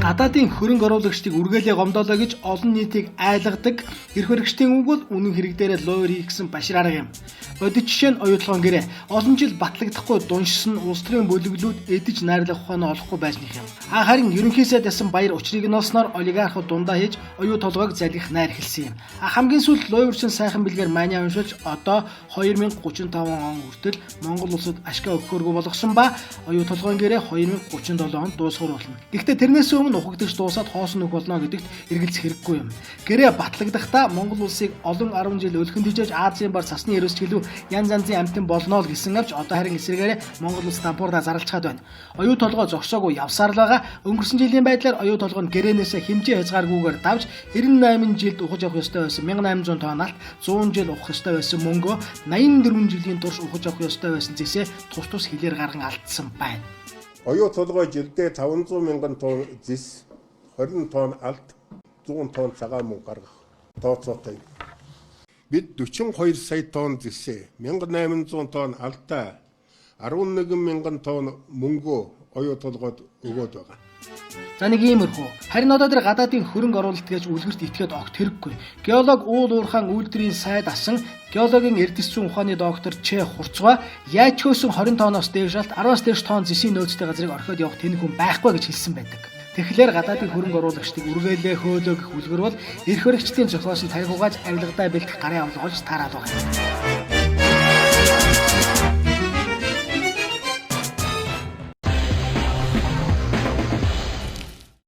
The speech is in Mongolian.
Гадаадын хөрөнгө оруулагчдыг үргэлээ гомдоолоо гэж олон нийтийг айлгадаг эрх баригчдын үг бол үнэн хэрэг дээрээ луур хийх гэсэн башир арга юм. Бодит жишээ нь оюутлогын гэрээ. Олон жил батлагдахгүй дуншсан улс төрийн бүлэглүүд эдэж найрлах ухаанаа олохгүй байсных юм. А харин ерөнхий сайд ясан баяр учрыг нь олсноор олигархууд дундаа хийж оюу толгойг залгих найр эхэлсэн юм. А хамгийн сүүлд луйварчин сайхан бэлгээр маниа уншуулж одоо 2035 он хүртэл Монгол улсад ашгаа өгөхөөргүй болгосон ба оюу толгойн гэрээ 2037 онд дуусгар болно. Гэхдээ тэрнээс өмнө ухагдаж дуусаад хоосон нөх болно гэдэгт эргэлзэх хэрэггүй юм. Гэрээ батлагдахдаа Монгол улсыг олон 10 жил өлхөн тижээж Азийн бар цасны ерөөс ч гэлүү янз янзын амтан болно л гэсэн авч одоо харин эсрэгээрээ Монгол улс дампуурдаа зарлцгаад байна. Оюу толгой зогсоогүй явсаар л байгаа. Өнгөрсөн жилийн байдлаар оюу толгой нь гэрээнээсээ хэмжээ хязгааргүйгээр давж 98 жилд ухаж явах ёстой байсан 1800 тонн алт, 100 жил ухах ёстой байсан мөнгөө 84 жилийн турш ухаж явах ёстой байсан зэсээ тус тус хилээр гарган алдсан байна. Оюу толгой жилдээ 500 мянган тонн зэс, 20 тонн алт, 100 тонн цагаан мөнгө гаргах тооцоотой. Бид 42 сая тонн зэсээ, 1800 тонн алтаа, 11 мянган тонн мөнгөө оюу толгойд өгөөд байгаа. За нэг иймэрхүү. Харин одоо тэр гадаадын хөрөнгө оруулалт гэж үлгэрт итгээд огт хэрэггүй. Геолог уул уурхаан үйлдвэрийн сайд асан геологийн эрдэс зүйн ухааны доктор Ч Хурцгаа яаж хөөсөн 20 тонноос дээш алт 10-аас дээш тонн зэсийн нөөцтэй газрыг орхиод явах тэнэг хүн байхгүй гэж хэлсэн байдаг. Тэгэхээр гадаадын хөрөнгө оруулагчдыг үргэлээ хөөлөө гэх үлгэр бол эрх баригчдын зохиосон тарих угааж авилгадаа бэлдэх гарын авлага олж таараад байгаа юм.